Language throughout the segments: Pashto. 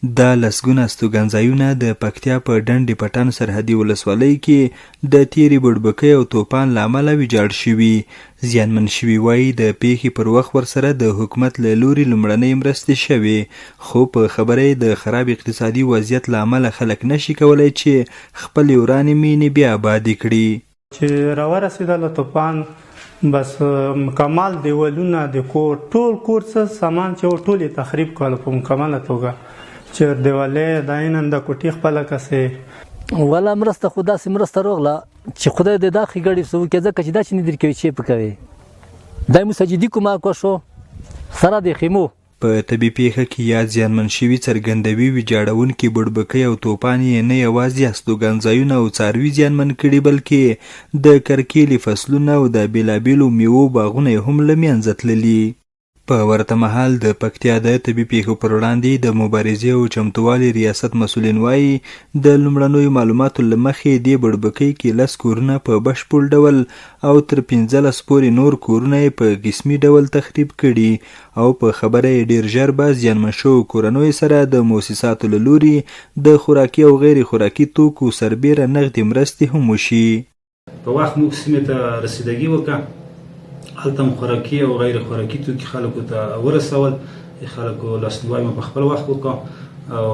دا لسګونه استوګنځایونه د پکتیا په ډنډ پټان سرحدي ولسوالۍ کې د تېرې بړبکۍ او توپان له امله ویجاړ شوي. زیانمن شوي وايي، د پېښې پر وخت ورسره د حکومت له لوري لومړنۍ مرستې شوې، خو په خبره یې د خراب اقتصادي وضعیت له امله خلک نه شي کولای چې خپلې ورانې مېنې بیا ابادې کړي. چې راورسېدله توپان بس مکمل دیوالونه د کور ټول کور څه سامان چې و ټول یې تخریب کړل په مکمله توګه چې دیوالې دا عیناً د کوټې خپله کسې. ولا مرسته خو داسې مرسته روغله چې خدای دې دا ښېګړې څه وکړي، ځکه چې دا چې نه درکوي چې په کوي دا مو سجدي کومه کوشو سره د خیمو. په طبي پېښه کې یاد زیانمن شوي څرګندوي، ویجاړونکي بړبکۍ او توپان یې نه یوازې استوګنځایونه او څاروي زیانمن کړي، بلکې د کرکیلې فصلونه او د بېلابېلو میوو باغونه یې هم له منځه تللي. په ورته مهال د پکتیا د طبي پېښو پر وړاندې د مبارزې او چمتووالي ریاست مسؤلین وايي، د لومړنیو معلوماتو له مخې دې بړبکۍ کې لس کورونه په بشپړ ډول او تر 15 پورې نور کورونه یې په قسمي ډول تخریب کړي او په خبره یې ډېر ژر به زیانمن شوو کورنیو سره د موسساتو له لوري د خوراکي او غیر خوراکي توکو سربېره نغدي مرستې هم وشي. په وخت موږ سیمې ته رسیدګي وکړه، هلته مو خوراکي او غیر خوراکي توکي خلکو ته ورسول، د خلکو لاسنیوی مو په خپل وخت وکړ او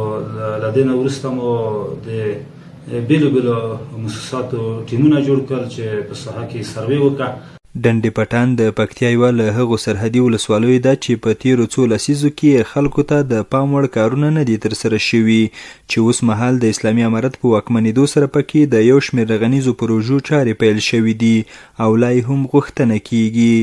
له دې نه وروسته مو د بېلو بېلو موسساتو ټیمونه جوړ کړل چې په ساحه کې سروې وکړه. ډنډ پټان د پکتیا یوه له هغو سرحدي ولسوالیو ده چې په تېرو څو لسیزو کې یې خلکو ته د پام وړ کارونه نه دي ترسره شوي چې اوس مهال د اسلامي امارت په واکمنېدو سره پکې د یو شمېر رغنیزو پروژو چارې پیل شوې دي او لا یې هم غوښتنه کېږي.